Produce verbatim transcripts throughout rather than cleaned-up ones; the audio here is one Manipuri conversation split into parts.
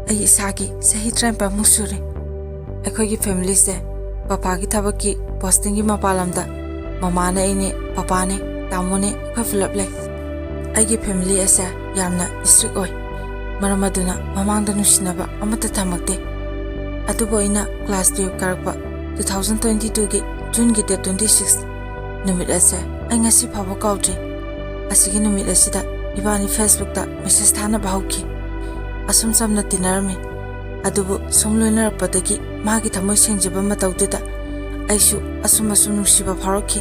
ꯑꯩ ꯏꯁꯥꯒꯤ ꯆꯍꯤ ꯇꯔꯥꯅꯤꯄꯥꯟꯃꯨꯛ ꯁꯨꯔꯦ꯫ ꯑꯩꯈꯣꯏꯒꯤ ꯐꯦꯃꯤꯂꯤꯁꯦ ꯄꯄꯥꯒꯤ ꯊꯕꯛꯀꯤ ꯄꯣꯁꯇꯤꯡꯒꯤ ꯃꯄꯥꯟ ꯂꯝꯗ ꯃꯃꯥꯅꯦ, ꯑꯩꯅꯦ, ꯄꯄꯥꯅꯦ, ꯇꯥꯃꯣꯅꯦ, ꯑꯩꯈꯣꯏ ꯄꯨꯂꯞ ꯂꯩ꯫ ꯑꯩꯒꯤ ꯐꯦꯃꯤꯂꯤ ꯑꯁꯦ ꯌꯥꯝꯅ ꯏꯁꯇ꯭ꯔꯤꯛ ꯑꯣꯏ꯫ ꯃꯔꯝ ꯑꯗꯨꯅ ꯃꯃꯥꯡꯗ ꯅꯨꯡꯁꯤꯅꯕ ꯑꯃꯠꯇ ꯊꯝꯃꯛꯇꯦ꯫ ꯑꯗꯨꯕꯨ ꯑꯩꯅ ꯀ꯭ꯂꯥꯁ ꯇꯨꯌꯦꯜꯞ ꯀꯥꯔꯛꯄ ꯇꯨ ꯊꯥꯎꯖꯟ ꯇ꯭ꯋꯦꯟꯇꯤ ꯇꯨꯒꯤ ꯖꯨꯟꯒꯤ ꯗꯦꯠ ꯇ꯭ꯋꯦꯟꯇꯤ ꯁꯤꯛꯁ ꯅꯨꯃꯤꯠ ꯑꯁꯦ ꯑꯩ ꯉꯁꯤ ꯐꯥꯎꯕ ꯀꯥꯎꯗ꯭ꯔꯤ꯫ ꯑꯁꯤꯒꯤ ꯅꯨꯃꯤꯠ ꯑꯁꯤꯗ ꯏꯕꯥꯅꯤ ꯐꯦꯁꯕꯨꯛꯇ ꯃꯦꯁꯦꯖ ꯊꯥꯅꯕ ꯍꯧꯈꯤ꯫ ꯑꯁꯨꯝ ꯆꯝꯅ ꯇꯤꯟꯅꯔꯝꯃꯤ꯫ ꯑꯗꯨꯕꯨ ꯁꯨꯝ ꯂꯣꯏꯅꯔꯛꯄꯗꯒꯤ ꯃꯥꯒꯤ ꯊꯃꯣꯏ ꯁꯦꯡꯖꯕ ꯃꯇꯧꯗꯨꯗ ꯑꯩꯁꯨ ꯑꯁꯨꯝ ꯑꯁꯨꯝ ꯅꯨꯡꯁꯤꯕ ꯐꯥꯎꯔꯛꯈꯤ꯫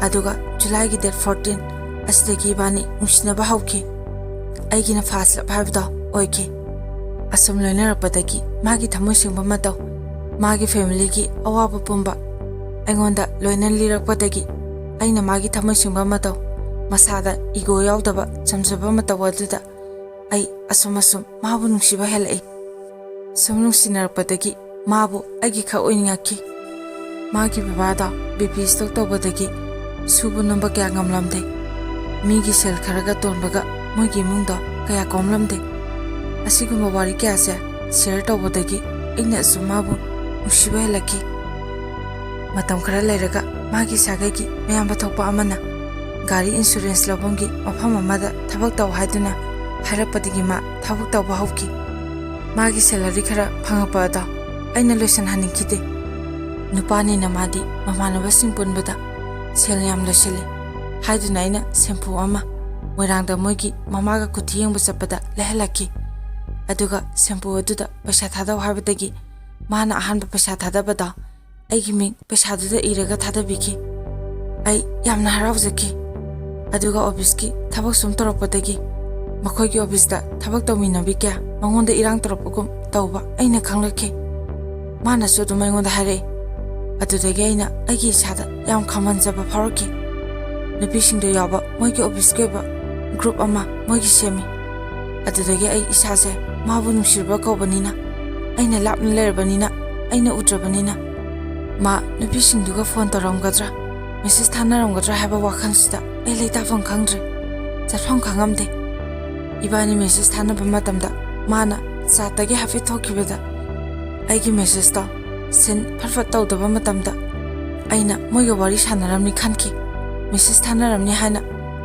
ꯑꯗꯨꯒ ꯖꯨꯂꯥꯏꯒꯤ ꯗꯦꯠ ꯐꯣꯔꯇꯤꯟ ꯑꯁꯤꯗꯒꯤ ꯏꯕꯥꯅꯤ ꯅꯨꯡꯁꯤꯅꯕ ꯍꯧꯈꯤ꯫ ꯑꯩꯒꯤꯅ ꯐꯥꯔꯁ ꯂꯞ ꯍꯥꯏꯕꯗꯣ ꯑꯣꯏꯈꯤ꯫ ꯑꯁꯨꯝ ꯂꯣꯏꯅꯔꯛꯄꯗꯒꯤ ꯃꯥꯒꯤ ꯊꯃꯣꯏ ꯁꯦꯡꯕ ꯃꯇꯧ, ꯃꯥꯒꯤ ꯐꯦꯃꯤꯂꯤꯒꯤ ꯑꯋꯥꯕ ꯄꯨꯝꯕ ꯑꯩꯉꯣꯟꯗ ꯂꯣꯏꯅ ꯂꯤꯔꯛꯄꯗꯒꯤ ꯑꯩꯅ ꯃꯥꯒꯤ ꯊꯃꯣꯏ ꯁꯦꯡꯕ ꯃꯇꯧ, ꯃꯁꯥꯗ ꯏꯒꯣ ꯌꯥꯎꯗꯕ ꯆꯝꯖꯕ ꯃꯇꯧ ꯑꯗꯨꯗ ꯑꯩ ꯑꯁꯨꯝ ꯑꯁꯨꯝ ꯃꯥꯕꯨ ꯅꯨꯡꯁꯤꯕ ꯍꯦꯜꯂꯛꯏ꯫ ꯁꯨꯝ ꯅꯨꯡꯁꯤꯅꯔꯛꯄꯗꯒꯤ ꯃꯥꯕꯨ ꯑꯩꯒꯤ ꯈꯛ ꯑꯣꯏꯅꯤꯡꯉꯛꯈꯤ꯫ ꯃꯥꯒꯤ ꯕꯕꯥꯗꯣ ꯕꯤ ꯄꯤ ꯁ꯭ꯇ꯭ꯔꯣꯛ ꯇꯧꯕꯗꯒꯤ ꯁꯨꯕ ꯅꯣꯝꯕ ꯀꯌꯥ ꯉꯝꯂꯝꯗꯦ꯫ ꯃꯤꯒꯤ ꯁꯦꯜ ꯈꯔꯒ ꯇꯣꯟꯕꯒ ꯃꯣꯏꯒꯤ ꯏꯃꯨꯡꯗꯣ ꯀꯌꯥ ꯀꯣꯝꯂꯝꯗꯦ꯫ ꯑꯁꯤꯒꯨꯝꯕ ꯋꯥꯔꯤ ꯀꯌꯥꯁꯦ ꯁꯤꯌꯔ ꯇꯧꯕꯗꯒꯤ ꯑꯩꯅꯁꯨ ꯃꯥꯕꯨ ꯅꯨꯡꯁꯤꯕ ꯍꯦꯜꯂꯛꯈꯤ꯫ ꯃꯇꯝ ꯈꯔ ꯂꯩꯔꯒ ꯃꯥꯒꯤ ꯁꯥꯒꯩꯒꯤ ꯃꯌꯥꯝꯕ ꯊꯣꯛꯄ ꯑꯃꯅ ꯒꯥꯔꯤ ꯏꯟꯁꯨꯔꯦꯟꯁ ꯂꯧꯐꯝꯒꯤ ꯃꯐꯝ ꯑꯃꯗ ꯊꯕꯛ ꯇꯧ ꯍꯥꯏꯗꯨꯅ ꯍꯥꯏꯔꯛꯄꯗꯒꯤ ꯃꯥ ꯊꯕꯛ ꯇꯧꯕ ꯍꯧꯈꯤ꯫ ꯃꯥꯒꯤ ꯁꯦꯂꯔꯤ ꯈꯔ ꯐꯪꯉꯛꯄ ꯑꯗꯣ ꯑꯩꯅ ꯂꯣꯏꯁꯤꯟꯍꯟꯅꯤꯡꯈꯤꯗꯦ꯫ ꯅꯨꯄꯥꯅꯤꯅ ꯃꯥꯗꯤ ꯃꯃꯥꯟꯅꯕꯁꯤꯡ ꯄꯨꯟꯕꯗ ꯁꯦꯜ ꯌꯥꯝ ꯂꯣꯏꯁꯤꯜꯂꯤ ꯍꯥꯏꯗꯨꯅ ꯑꯩꯅ ꯁꯦꯝꯄꯨ ꯑꯃ ꯃꯣꯏꯔꯥꯡꯗ ꯃꯣꯏꯒꯤ ꯃꯃꯥꯒ ꯀꯨꯊꯤ ꯌꯦꯡꯕ ꯆꯠꯄꯗ ꯂꯩꯍꯜꯂꯛꯈꯤ꯫ ꯑꯗꯨꯒ ꯁꯦꯝꯄꯨ ꯑꯗꯨꯗ ꯄꯩꯁꯥ ꯊꯥꯗꯧ ꯍꯥꯏꯕꯗꯒꯤ ꯃꯥꯅ ꯑꯍꯥꯟꯕ ꯄꯩꯁꯥ ꯊꯥꯗꯕꯗꯣ ꯑꯩꯒꯤ ꯃꯤꯡ ꯄꯩꯁꯥꯗꯨꯗ ꯏꯔꯒ ꯊꯥꯗꯕꯤꯈꯤ꯫ ꯑꯩ ꯌꯥꯝꯅ ꯍꯔꯥꯎꯖꯈꯤ꯫ ꯑꯗꯨꯒ ꯑꯣꯐꯤꯁꯀꯤ ꯊꯕꯛ ꯁꯨꯝ ꯇꯧꯔꯛꯄꯗꯒꯤ ꯃꯈꯣꯏꯒꯤ ꯑꯣꯐꯤꯁꯇ ꯊꯕꯛ ꯇꯧꯃꯤꯟꯅꯕꯤ ꯀꯌꯥ ꯃꯉꯣꯟꯗ ꯏꯔꯥꯡ ꯇꯧꯔꯛꯄꯒꯨꯝ ꯇꯧꯕ ꯑꯩꯅ ꯈꯪꯂꯛꯈꯤ꯫ ꯃꯥꯅꯁꯨ ꯑꯗꯨꯝ ꯑꯩꯉꯣꯟꯗ ꯍꯥꯏꯔꯛꯏ꯫ ꯑꯗꯨꯗꯒꯤ ꯑꯩꯅ ꯑꯩꯒꯤ ꯏꯁꯥꯗ ꯌꯥꯝ ꯈꯝꯍꯟꯖꯕ ꯐꯥꯎꯔꯛꯈꯤ꯫ ꯅꯨꯄꯤꯁꯤꯡꯗ ꯌꯥꯎꯕ ꯃꯣꯏꯒꯤ ꯑꯣꯐꯤꯁꯀꯤ ꯑꯣꯏꯕ ꯒ꯭ꯔꯨꯞ ꯑꯃ ꯃꯣꯏꯒꯤ ꯁꯦꯝꯃꯤ꯫ ꯑꯗꯨꯗꯒꯤ ꯑꯩ ꯏꯁꯥꯁꯦ ꯃꯥꯕꯨ ꯅꯨꯡꯁꯤꯔꯨꯕ ꯀꯧꯕꯅꯤꯅ, ꯑꯩꯅ ꯂꯥꯞꯅ ꯂꯩꯔꯕꯅꯤꯅ, ꯑꯩꯅ ꯎꯗ꯭ꯔꯕꯅꯤꯅ, ꯃꯥ ꯅꯨꯄꯤꯁꯤꯡꯗꯨꯒ ꯐꯣꯟ ꯇꯧꯔꯝꯒꯗ꯭ꯔꯥ, ꯃꯦꯁꯦꯖ ꯊꯥꯅꯔꯝꯒꯗ꯭ꯔꯥ ꯍꯥꯏꯕ ꯋꯥꯈꯜꯁꯤꯗ ꯑꯩ ꯂꯩꯇꯥꯐꯝ ꯈꯪꯗ꯭ꯔꯦ, ꯆꯠꯐꯝ ꯈꯪꯉꯝꯗꯦ꯫ ꯏꯕꯥꯅꯤ ꯃꯦꯁꯦꯖ ꯊꯥꯅꯕ ꯃꯇꯝꯗ ꯃꯥꯅ ꯆꯥꯠꯇꯒꯤ ꯍꯥꯏꯐꯦꯠ ꯊꯣꯛꯈꯤꯕꯗ ꯑꯩꯒꯤ ꯃꯦꯁꯦꯖꯇꯣ ꯁꯤꯟ ꯐꯠ ꯐꯠ ꯇꯧꯗꯕ ꯃꯇꯝꯗ ꯑꯩꯅ ꯃꯣꯏꯒ ꯋꯥꯔꯤ ꯁꯥꯟꯅꯔꯝꯅꯤ ꯈꯟꯈꯤ꯫ ꯃꯦꯁꯦꯖ ꯊꯥꯅꯔꯝꯅꯤ ꯍꯥꯏꯅ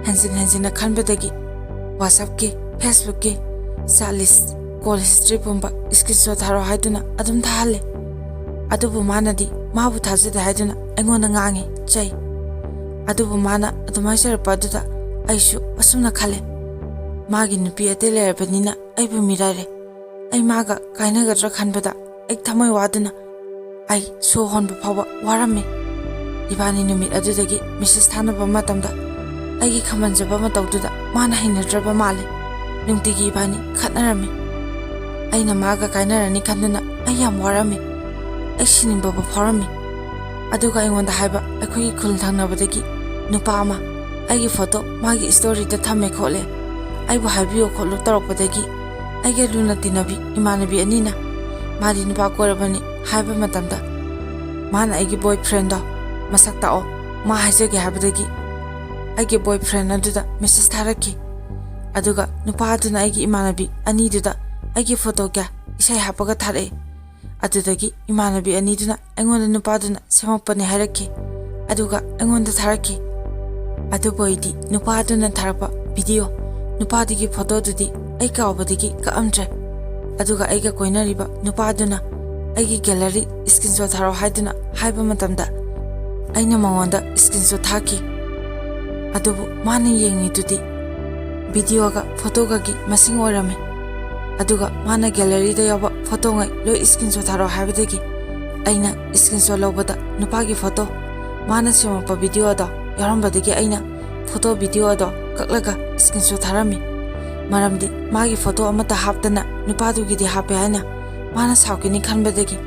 ꯍꯟꯖꯤꯟ ꯍꯟꯖꯤꯟꯅ ꯈꯟꯕꯗꯒꯤ WhatsAppꯀꯤ, Facebookꯀꯤ ꯆꯥꯠ ꯂꯤꯁ, ꯀꯣꯜ ꯍꯤꯁꯇ꯭ꯔꯤ ꯄꯨꯝꯕ ꯏꯁꯀ꯭ꯔꯤꯟꯁꯣꯠ ꯊꯥꯔꯛꯑꯣ ꯍꯥꯏꯗꯨꯅ ꯑꯗꯨꯝ ꯊꯥꯍꯜꯂꯦ꯫ ꯑꯗꯨꯕꯨ ꯃꯥꯅꯗꯤ ꯃꯥꯕꯨ ꯊꯥꯖꯗꯦ ꯍꯥꯏꯗꯨꯅ ꯑꯩꯉꯣꯟꯗ ꯉꯥꯡꯉꯤ, ꯆꯩ꯫ ꯑꯗꯨꯕꯨ ꯃꯥꯅ ꯑꯗꯨꯃꯥꯏꯅ ꯆꯩꯔꯛꯄ ꯑꯗꯨꯗ ꯑꯩꯁꯨ ꯑꯁꯨꯝꯅ ꯈꯜꯂꯦ, ꯃꯥꯒꯤ ꯅꯨꯄꯤ ꯑꯇꯩ ꯂꯩꯔꯕꯅꯤꯅ ꯑꯩꯕꯨ ꯃꯤꯔꯥꯏꯔꯦ꯫ ꯑꯩ ꯃꯥꯒ ꯀꯥꯏꯅꯒꯗ꯭ꯔꯥ ꯈꯟꯕꯗ ꯑꯩ ꯊꯃꯣꯏ ꯋꯥꯗꯨꯅ ꯑꯩ ꯁꯣ ꯍꯣꯟꯕ ꯐꯥꯎꯕ ꯋꯥꯔꯝꯃꯤ꯫ ꯏꯕꯥꯅꯤ ꯅꯨꯃꯤꯠ ꯑꯗꯨꯗꯒꯤ ꯃꯦꯁꯦꯖ ꯊꯥꯅꯕ ꯃꯇꯝꯗ ꯑꯩꯒꯤ ꯈꯝꯕꯟꯖꯕ ꯃꯇꯧꯗꯨꯗ ꯃꯥꯅ ꯍꯩꯅꯗ꯭ꯔꯕ ꯃꯥꯜꯂꯦ꯫ ꯅꯨꯡꯇꯤꯒꯤ ꯏꯕꯥꯅꯤ ꯈꯠꯅꯔꯝꯃꯤ꯫ ꯑꯩꯅ ꯃꯥꯒ ꯀꯥꯏꯅꯔꯅꯤ ꯈꯟꯗꯨꯅ ꯑꯩ ꯌꯥꯝ ꯋꯥꯔꯝꯃꯤ꯫ ꯑꯩ ꯁꯤꯅꯤꯡꯕꯕꯨ ꯐꯥꯎꯔꯝꯃꯤ꯫ ꯑꯗꯨꯒ ꯑꯩꯉꯣꯟꯗ ꯍꯥꯏꯕ, ꯑꯩꯈꯣꯏꯒꯤ ꯈꯨꯜ ꯊꯪꯅꯕꯗꯒꯤ ꯅꯨꯄꯥ ꯑꯃ ꯑꯩꯒꯤ ꯐꯣꯇꯣ ꯃꯥꯒꯤ ꯁ꯭ꯇꯣꯔꯤꯗ ꯊꯝꯃꯦ ꯈꯣꯠꯂꯦ, ꯑꯩꯕꯨ ꯍꯥꯏꯕꯤꯌꯨ ꯈꯣꯠꯂꯨ ꯇꯧꯔꯛꯄꯗꯒꯤ ꯑꯩꯒ ꯂꯨꯅ ꯇꯤꯟꯅꯕꯤ ꯏꯃꯥꯟꯅꯕꯤ ꯑꯅꯤꯅ ꯃꯥꯗꯤ ꯅꯨꯄꯥ ꯀꯣꯏꯔꯕꯅꯤ ꯍꯥꯏꯕ ꯃꯇꯝꯗ ꯃꯥꯅ ꯑꯩꯒꯤ ꯕꯣꯏ ꯐ꯭ꯔꯦꯟꯗꯣ ꯃꯁꯛ ꯇꯥꯛꯑꯣ, ꯃꯥ ꯍꯥꯏꯖꯒꯦ ꯍꯥꯏꯕꯗꯒꯤ ꯑꯩꯒꯤ ꯕꯣꯏ ꯐ꯭ꯔꯦꯟ ꯑꯗꯨꯗ ꯃꯦꯁꯦꯖ ꯊꯥꯔꯛꯈꯤ꯫ ꯑꯗꯨꯒ ꯅꯨꯄꯥ ꯑꯗꯨꯅ ꯑꯩꯒꯤ ꯏꯃꯥꯟꯅꯕꯤ ꯑꯅꯤꯗꯨꯗ ꯑꯩꯒꯤ ꯐꯣꯇꯣ ꯀꯌꯥ ꯏꯁꯩ ꯍꯥꯞꯄꯒ ꯊꯥꯔꯛꯑꯦ꯫ ꯑꯗꯨꯗꯒꯤ ꯏꯃꯥꯟꯅꯕꯤ ꯑꯅꯤꯗꯨꯅ ꯑꯩꯉꯣꯟꯗ ꯅꯨꯄꯥꯗꯨꯅ ꯁꯦꯝꯃꯛꯄꯅꯦ ꯍꯥꯏꯔꯛꯈꯤ꯫ ꯑꯗꯨꯒ ꯑꯩꯉꯣꯟꯗ ꯊꯥꯔꯛꯈꯤ꯫ ꯑꯗꯨꯕꯨ ꯑꯩꯗꯤ ꯅꯨꯄꯥꯗꯨꯅ ꯊꯥꯔꯛꯄ ꯚꯤꯗꯤꯑꯣ, ꯅꯨꯄꯥꯗꯨꯒꯤ ꯐꯣꯇꯣꯗꯨꯗꯤ ꯑꯩ ꯀꯥꯎꯕꯗꯒꯤ ꯀꯛꯑꯝꯗ꯭ꯔꯦ꯫ ꯑꯗꯨꯒ ꯑꯩꯒ ꯀꯣꯏꯅꯔꯤꯕ ꯅꯨꯄꯥꯗꯨꯅ ꯑꯩꯒꯤ ꯒꯦꯂꯔꯤ ꯏꯁꯀ꯭ꯔꯤꯟꯁꯣꯠ ꯊꯥꯔꯛꯑꯣ ꯍꯥꯏꯗꯨꯅ ꯍꯥꯏꯕ ꯃꯇꯝꯗ ꯑꯩꯅ ꯃꯉꯣꯟꯗ ꯏꯁꯀ꯭ꯔꯤꯟꯁꯣꯠ ꯊꯥꯈꯤ꯫ ꯑꯗꯨꯕꯨ ꯃꯥꯅ ꯌꯦꯡꯉꯤꯗꯨꯗꯤ ꯚꯤꯗꯤꯑꯣꯒ ꯐꯣꯇꯣꯒꯒꯤ ꯃꯁꯤꯡ ꯑꯣꯏꯔꯝꯃꯤ꯫ ꯑꯗꯨꯒ ꯃꯥꯅ ꯒꯦꯂꯔꯤꯗ ꯌꯥꯎꯕ ꯐꯣꯇꯣꯉꯩ ꯂꯣꯏ ꯏꯁꯀ꯭ꯔꯤꯟꯁꯣꯠ ꯊꯥꯔꯛꯑꯣ ꯍꯥꯏꯕꯗꯒꯤ ꯑꯩꯅ ꯏꯁꯀ꯭ꯔꯤꯟꯁꯣꯠ ꯂꯧꯕꯗ ꯅꯨꯄꯥꯒꯤ ꯐꯣꯇꯣ, ꯃꯥꯅ ꯁꯦꯝꯃꯛꯄ ꯚꯤꯗꯤꯑꯣ ꯑꯗꯣ ꯌꯥꯎꯔꯝꯕꯗꯒꯤ ꯑꯩꯅ ꯐꯣꯇꯣ ꯚꯤꯗꯤꯑꯣ ꯑꯗꯣ ꯀꯛꯂꯒ ꯏꯁꯀ꯭ꯔꯤꯟꯁꯣꯠ ꯊꯥꯔꯝꯃꯤ꯫ ꯃꯔꯝꯗꯤ ꯃꯥꯒꯤ ꯐꯣꯇꯣ ꯑꯃꯠꯇ ꯍꯥꯞꯇꯅ ꯅꯨꯄꯥꯗꯨꯒꯤꯗꯤ ꯍꯥꯞꯄꯦ ꯍꯥꯏꯅ ꯃꯥꯅ ꯁꯥꯎꯈꯤꯅꯤ ꯈꯟꯕꯗꯒꯤ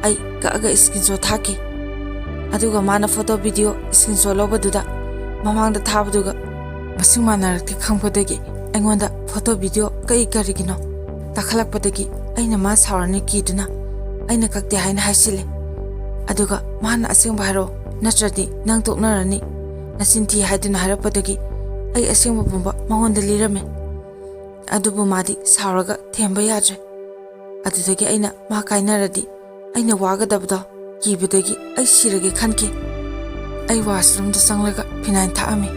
ꯑꯩ ꯀꯛꯑꯒ ꯏꯁꯀ꯭ꯔꯤꯟꯁꯣꯠ ꯊꯥꯈꯤ꯫ ꯑꯗꯨꯒ ꯃꯥꯅ ꯐꯣꯇꯣ ꯚꯤꯗꯤꯑꯣ ꯏꯁꯀ꯭ꯔꯤꯟꯁꯣꯠ ꯂꯧꯕꯗꯨꯗ ꯃꯃꯥꯡꯗ ꯊꯥꯕꯗꯨꯒ ꯃꯁꯤꯡ ꯃꯥꯟꯅꯔꯛꯇꯦ ꯈꯪꯕꯗꯒꯤ ꯑꯩꯉꯣꯟꯗ ꯐꯣꯇꯣ ꯚꯤꯗꯤꯑꯣ ꯀꯛꯏ ꯀꯔꯤꯒꯤꯅꯣ ꯇꯥꯈꯠꯂꯛꯄꯗꯒꯤ ꯑꯩꯅ ꯃꯥ ꯁꯥꯎꯔꯅꯤ ꯀꯤꯗꯨꯅ ꯑꯩꯅ ꯀꯛꯇꯦ ꯍꯥꯏꯅ ꯍꯥꯏꯁꯤꯜꯂꯦ꯫ ꯑꯗꯨꯒ ꯃꯥꯅ ꯑꯁꯦꯡꯕ ꯍꯥꯏꯔꯛꯑꯣ, ꯅꯠꯇ꯭ꯔꯗꯤ ꯅꯪ ꯇꯣꯛꯅꯔꯅꯤ, ꯅꯆꯤꯟ ꯊꯤ ꯍꯥꯏꯗꯨꯅ ꯍꯥꯏꯔꯛꯄꯗꯒꯤ ꯑꯩ ꯑꯁꯦꯡꯕ ꯄꯨꯝꯕ ꯃꯉꯣꯟꯗ ꯂꯤꯔꯝꯃꯦ꯫ ꯑꯗꯨꯕꯨ ꯃꯥꯗꯤ ꯁꯥꯎꯔꯒ ꯊꯦꯝꯕ ꯌꯥꯗ꯭ꯔꯦ꯫ ꯑꯗꯨꯗꯒꯤ ꯑꯩꯅ ꯃꯥ ꯀꯥꯏꯅꯔꯗꯤ ꯑꯩꯅ ꯋꯥꯒꯗꯕꯗꯣ ꯀꯤꯕꯗꯒꯤ ꯑꯩ ꯁꯤꯔꯒꯦ ꯈꯟꯈꯤ꯫ ꯑꯩ ꯋꯥꯁꯔꯨꯝꯗ ꯆꯪꯂꯒ ꯐꯤꯅꯥꯏꯜ ꯊꯛꯑꯝꯃꯤ꯫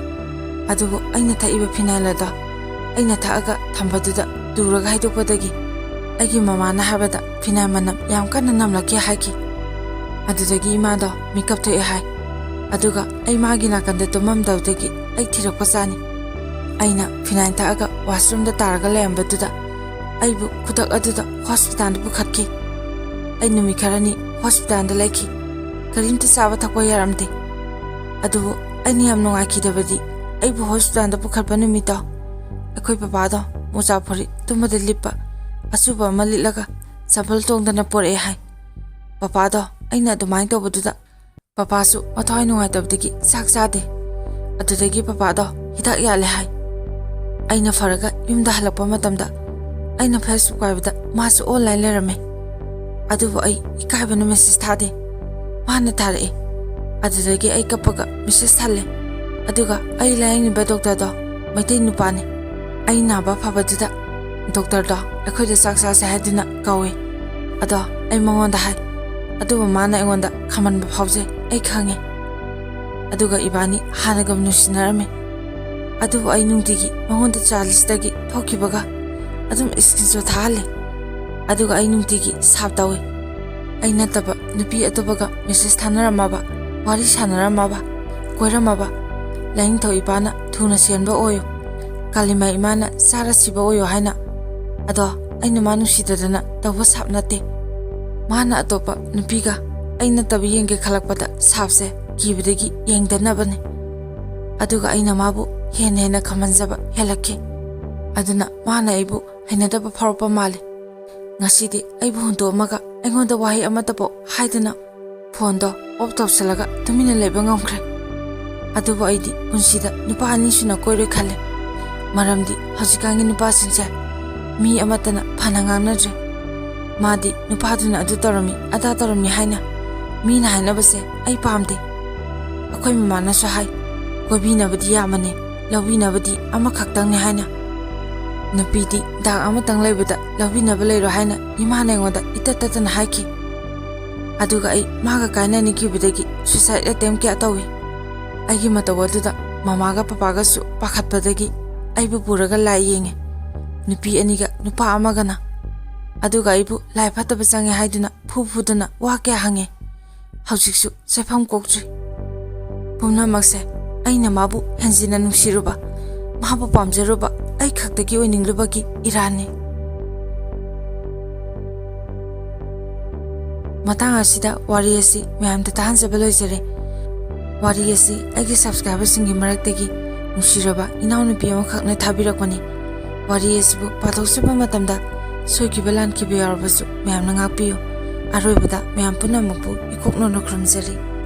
ꯑꯗꯨꯕꯨ ꯑꯩꯅ ꯊꯛꯏꯕ ꯐꯤꯅꯥꯏꯜ ꯑꯗꯣ ꯑꯩꯅ ꯊꯛꯑꯒ ꯊꯝꯕꯗꯨꯗ ꯇꯨꯔꯒ ꯍꯩꯗꯣꯛꯄꯗꯒꯤ ꯑꯩꯒꯤ ꯃꯃꯥꯅ ꯍꯥꯏꯕꯗ ꯐꯤꯅꯥꯏꯜ ꯃꯅꯝ ꯌꯥꯝ ꯀꯟꯅ ꯅꯝꯂꯛꯈꯤ ꯍꯥꯏꯈꯤ꯫ ꯑꯗꯨꯗꯒꯤ ꯏꯃꯥꯗꯣ ꯃꯤꯀꯞ ꯊꯣꯛꯑꯦ ꯍꯥꯏ꯫ ꯑꯗꯨꯒ ꯑꯩ ꯃꯥꯒꯤ ꯅꯥꯀꯟꯗ ꯇꯨꯝꯃꯝꯗꯕꯗꯒꯤ ꯑꯩ ꯊꯤꯔꯛꯄ ꯆꯥꯅꯤ꯫ ꯑꯩꯅ ꯐꯤꯅꯥꯏꯜ ꯊꯛꯑꯒ ꯋꯥꯁꯔꯨꯝꯗ ꯇꯥꯔꯒ ꯂꯩꯔꯝꯕꯗꯨꯗ ꯑꯩꯕꯨ ꯈꯨꯗꯛ ꯑꯗꯨꯗ ꯍꯣꯁꯄꯤꯇꯥꯜꯗ ꯄꯨꯈꯠꯈꯤ꯫ ꯑꯩ ꯅꯨꯃꯤꯠ ꯈꯔꯅꯤ ꯍꯣꯁꯄꯤꯇꯥꯜꯗ ꯂꯩꯈꯤ꯫ ꯀꯔꯤꯝꯇ ꯆꯥꯕ ꯊꯛꯄ ꯌꯥꯔꯝꯗꯦ꯫ ꯑꯗꯨꯕꯨ ꯑꯩꯅ ꯌꯥꯝ ꯅꯨꯡꯉꯥꯏꯈꯤꯗꯕꯗꯤ ꯑꯩꯕꯨ ꯍꯣꯁꯄꯤꯇꯥꯜꯗ ꯄꯨꯈꯠꯄ ꯅꯨꯃꯤꯠꯇꯣ ꯑꯩꯈꯣꯏ ꯄꯄꯥꯗꯣ ꯃꯣꯖꯥ ꯐꯨꯔꯤꯠ ꯇꯨꯝꯕꯗ ꯂꯤꯠꯄ ꯑꯆꯨꯕ ꯑꯃ ꯂꯤꯠꯂꯒ ꯆꯝꯄꯜ ꯇꯣꯡꯗꯅ ꯄꯣꯔꯛꯑꯦ ꯍꯥꯏ꯫ ꯄꯄꯥꯗꯣ ꯑꯩꯅ ꯑꯗꯨꯃꯥꯏꯅ ꯇꯧꯕꯗꯨꯗ ꯄꯄꯥꯁꯨ ꯃꯊ꯭ꯋꯥꯏ ꯅꯨꯡꯉꯥꯏꯇꯕꯗꯒꯤ ꯆꯥꯛ ꯆꯥꯗꯦ꯫ ꯑꯗꯨꯗꯒꯤ ꯄꯄꯥꯗꯣ ꯍꯤꯗꯥꯛ ꯌꯥꯜꯂꯦ ꯍꯥꯏ꯫ ꯑꯩꯅ ꯐꯔꯒ ꯌꯨꯝꯗ ꯍꯜꯂꯛꯄ ꯃꯇꯝꯗ ꯑꯩꯅ Facebook ꯄꯥꯏꯕꯗ ꯃꯥꯁꯨ online ꯂꯩꯔꯝꯃꯦ꯫ ꯑꯗꯨꯕꯨ ꯑꯩ ꯏꯀꯥꯏꯕꯅ message ꯊꯥꯗꯦ꯫ ꯃꯥꯅ ꯊꯥꯔꯛꯑꯦ꯫ ꯑꯗꯨꯗꯒꯤ ꯑꯩ ꯀꯞꯄꯒ message ꯊꯜꯂꯦ꯫ ꯑꯗꯨꯒ ꯑꯩ ꯂꯥꯌꯦꯡꯉꯤꯕ ꯗꯣꯛꯇꯔꯗꯣ ꯃꯩꯇꯩ ꯅꯨꯄꯥꯅꯤ꯫ ꯑꯩ ꯅꯥꯕ ꯐꯕꯗꯨꯗ ꯗꯣꯛꯇꯔꯗꯣ ꯑꯩꯈꯣꯏꯗ ꯆꯥꯛ ꯆꯥꯁꯦ ꯍꯥꯏꯗꯨꯅ ꯀꯧꯏ꯫ ꯑꯗꯣ ꯑꯩ ꯃꯉꯣꯟꯗ ꯍꯥꯏ꯫ ꯑꯗꯨꯕꯨ ꯃꯥꯅ ꯑꯩꯉꯣꯟꯗ ꯈꯝꯕꯟꯕ ꯐꯥꯎꯖꯩ, ꯑꯩ ꯈꯪꯉꯦ꯫ ꯑꯗꯨꯒ ꯏꯕꯥꯅꯤ ꯍꯥꯟꯅꯒ ꯅꯨꯡꯁꯤꯅꯔꯝꯃꯤ꯫ ꯑꯗꯨꯕꯨ ꯑꯩ ꯅꯨꯡꯇꯤꯒꯤ ꯃꯉꯣꯟꯗ ꯆꯥꯂꯤꯁꯇꯒꯤ ꯊꯣꯛꯈꯤꯕꯒ ꯑꯗꯨꯝ screenshot ꯊꯥꯍꯜꯂꯦ꯫ ꯑꯗꯨꯒ ꯑꯩ ꯅꯨꯡꯇꯤꯒꯤ ꯁꯥꯞ ꯇꯧꯏ꯫ ꯑꯩ ꯅꯠꯇꯕ ꯅꯨꯄꯤ ꯑꯇꯣꯞꯄꯒ message ꯊꯥꯅꯔꯝꯃꯕ, ꯋꯥꯔꯤ ꯁꯥꯟꯅꯔꯝꯃꯕ, ꯀꯣꯏꯔꯝꯃꯕ, ꯂꯥꯏꯅꯤꯡꯊꯧ ꯏꯄꯥꯅ ꯊꯨꯅ ꯁꯦꯝꯕ ꯑꯣꯏꯌꯨ, ꯀꯥꯂꯤꯃꯥ ꯏꯃꯥꯅ ꯆꯥꯔ ꯁꯤꯕ ꯑꯣꯏꯌꯨ ꯍꯥꯏꯅ꯫ ꯑꯗꯣ ꯑꯩꯅ ꯃꯥ ꯅꯨꯡꯁꯤꯗꯗꯅ ꯇꯧꯕ ꯁꯥꯞ ꯅꯠꯇꯦ꯫ ꯃꯥꯅ ꯑꯇꯣꯞꯄ ꯅꯨꯄꯤꯒ ꯑꯩ ꯅꯠꯇꯕ ꯌꯦꯡꯒꯦ ꯈꯜꯂꯛꯄꯗ ꯁꯥꯞꯁꯦ ꯀꯤꯕꯗꯒꯤ ꯌꯦꯡꯗꯅꯕꯅꯤ꯫ ꯑꯗꯨꯒ ꯑꯩꯅ ꯃꯥꯕꯨ ꯍꯦꯟꯅ ꯍꯦꯟꯅ ꯈꯝꯍꯟꯖꯕ ꯍꯦꯜꯂꯛꯈꯤ꯫ ꯑꯗꯨꯅ ꯃꯥꯅ ꯑꯩꯕꯨ ꯍꯩꯅꯗꯕ ꯐꯥꯎꯔꯛꯄ ꯃꯥꯜꯂꯤ꯫ ꯉꯁꯤꯗꯤ ꯑꯩꯕꯨ ꯍꯨꯟꯗꯣꯛꯑꯝꯃꯒ ꯑꯩꯉꯣꯟꯗ ꯋꯥꯍꯩ ꯑꯃꯠꯇꯐꯥꯎ ꯍꯥꯏꯗꯅ phoneꯗꯣ off ꯇꯧꯁꯜꯂꯒ ꯇꯨꯃꯤꯟꯅ ꯂꯩꯕ ꯉꯝꯈ꯭ꯔꯦ꯫ ꯑꯗꯨꯕꯨ ꯑꯩꯗꯤ ꯄꯨꯟꯁꯤꯗ ꯅꯨꯄꯥ ꯑꯅꯤ ꯁꯨꯅ ꯀꯣꯏꯔꯣꯏ ꯈꯜꯂꯦ꯫ ꯃꯔꯝꯗꯤ ꯍꯧꯖꯤꯛꯀꯥꯟꯒꯤ ꯅꯨꯄꯥꯁꯤꯡꯁꯦ ꯃꯤ ꯑꯃꯠꯇꯅ ꯐꯅ ꯉꯥꯡꯅꯗ꯭ꯔꯦ꯫ ꯃꯥꯗꯤ ꯅꯨꯄꯥꯗꯨꯅ ꯑꯗꯨ ꯇꯧꯔꯝꯃꯤ, ꯑꯗꯥ ꯇꯧꯔꯝꯃꯤ ꯍꯥꯏꯅ ꯃꯤꯅ ꯍꯥꯏꯅꯕꯁꯦ ꯑꯩ ꯄꯥꯝꯗꯦ꯫ ꯑꯩꯈꯣꯏ ꯃꯃꯥꯅꯁꯨ ꯍꯥꯏ, "ꯀꯣꯏꯕꯤꯅꯕꯗꯤ ꯌꯥꯝꯕꯅꯦ, ꯂꯧꯕꯤꯅꯕꯗꯤ ꯑꯃꯈꯛꯇꯪꯅꯦ" ꯍꯥꯏꯅ꯫ ꯅꯨꯄꯤꯗꯤ ꯗꯥꯛ ꯑꯃꯇꯪ ꯂꯩꯕꯗ ꯂꯧꯕꯤꯅꯕ ꯂꯩꯔꯣ ꯍꯥꯏꯅ ꯏꯃꯥꯅ ꯑꯩꯉꯣꯟꯗ ꯏꯇꯠ ꯇꯠꯇꯅ ꯍꯥꯏꯈꯤ꯫ ꯑꯗꯨꯒ ꯑꯩ ꯃꯥꯒ ꯀꯥꯏꯅꯅꯤꯡꯈꯤꯕꯗꯒꯤ suicide attempt ꯀꯌꯥ ꯇꯧꯏ꯫ ꯑꯩꯒꯤ ꯃꯇꯧ ꯑꯗꯨꯗ ꯃꯃꯥꯒ ꯄꯄꯥꯒꯁꯨ ꯄꯥꯈꯠꯄꯗꯒꯤ ꯑꯩꯕꯨ ꯄꯨꯔꯒ ꯂꯥꯏ ꯌꯦꯡꯉꯦ꯫ ꯅꯨꯄꯤ ꯑꯅꯤꯒ ꯅꯨꯄꯥ ꯑꯃꯒꯅ꯫ ꯑꯗꯨꯒ ꯑꯩꯕꯨ ꯂꯥꯏ ꯐꯠꯇꯕ ꯆꯪꯉꯦ ꯍꯥꯏꯗꯨꯅ ꯐꯨ ꯐꯨꯗꯅ ꯋꯥ ꯀꯌꯥ ꯍꯪꯉꯦ꯫ ꯍꯧꯖꯤꯛꯁꯨ ꯆꯠꯐꯝ ꯀꯣꯛꯇ꯭ꯔꯤ꯫ ꯄꯨꯝꯅꯃꯛꯁꯦ ꯑꯩꯅ ꯃꯥꯕꯨ ꯍꯦꯟꯖꯤꯟꯅ ꯅꯨꯡꯁꯤꯔꯨꯕ, ꯃꯥꯕꯨ ꯄꯥꯝꯖꯔꯨꯕ, ꯑꯩ ꯈꯛꯇꯒꯤ ꯑꯣꯏꯅꯤꯡꯂꯨꯕꯒꯤ ꯏꯔꯥꯟꯅꯤ꯫ ꯃꯇꯥꯡ ꯑꯁꯤꯗ ꯋꯥꯔꯤ ꯑꯁꯤ ꯃꯌꯥꯝꯗ ꯇꯥꯍꯟꯖꯕ ꯂꯣꯏꯖꯔꯦ꯫ ꯋꯥꯔꯤ ꯑꯁꯤ ꯑꯩꯒꯤ subscriberꯁꯤꯡꯒꯤ ꯃꯔꯛꯇꯒꯤ ꯅꯨꯡꯁꯤꯔꯕ ꯏꯅꯥꯎꯅꯨꯄꯤ ꯑꯃꯈꯛꯅ ꯊꯥꯕꯤꯔꯛꯄꯅꯤ꯫ ꯋꯥꯔꯤ ꯑꯁꯤꯕꯨ ꯄꯥꯊꯣꯛꯆꯕ ꯃꯇꯝꯗ ꯁꯣꯏꯈꯤꯕ ꯂꯥꯟꯈꯤꯕ ꯌꯥꯎꯔꯕꯁꯨ ꯃꯌꯥꯝꯅ ꯉꯥꯛꯄꯤꯌꯨ꯫ ꯑꯔꯣꯏꯕꯗ ꯃꯌꯥꯝ ꯄꯨꯝꯅꯃꯛꯄꯨ ꯏꯀꯣꯛ ꯅꯧꯅ ꯈꯨꯔꯨꯝꯖꯔꯤ꯫